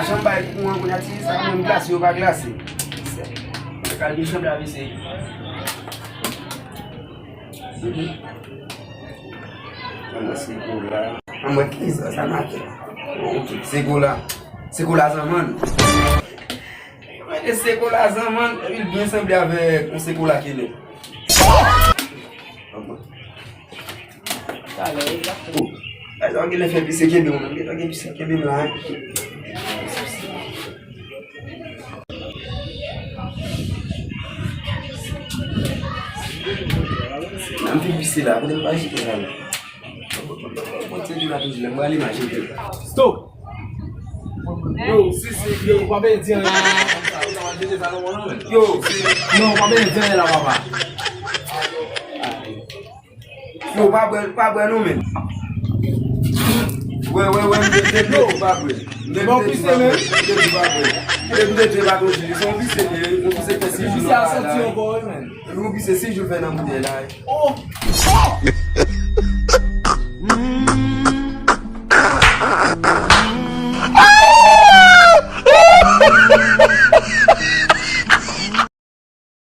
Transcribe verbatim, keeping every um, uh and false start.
Jan bay pou mwen, moun a ti sa, moun glase, yo pa glase. Mwen ka di sanble avè se. Mhm. Mwen se kola. Mwen ki sa, sa make. Seko la. Seko la zanmann. Mwen se kola zanmann, epi l byen sanble avèk yon seko la kenèp. Talè, e la. Oh. Ay, sa w genlè fè pise kenbe w menm. Genlè gen pise kenbe m la, hein. Nan m fin pise la, kote m pa jete sa la. Bon, se di la toujou, lè m prale m a jete. Stop! Yo, si, si, yo, pa bezwen di anyen. Yo, si. Non, pa bezwen di anyen la, papa. Yo, pa bwè, pa bwè non, men. Wè, wè, wè, m te, m te, m te di pa bwè. M te, m te di pa bwè. M te, m te di pa bwè. M te, m te di pa bwè. Se yon pise, men. Yon pise fè sis jou nan bagay la. Yon pise sis jou fè nan boutèy la. Oh!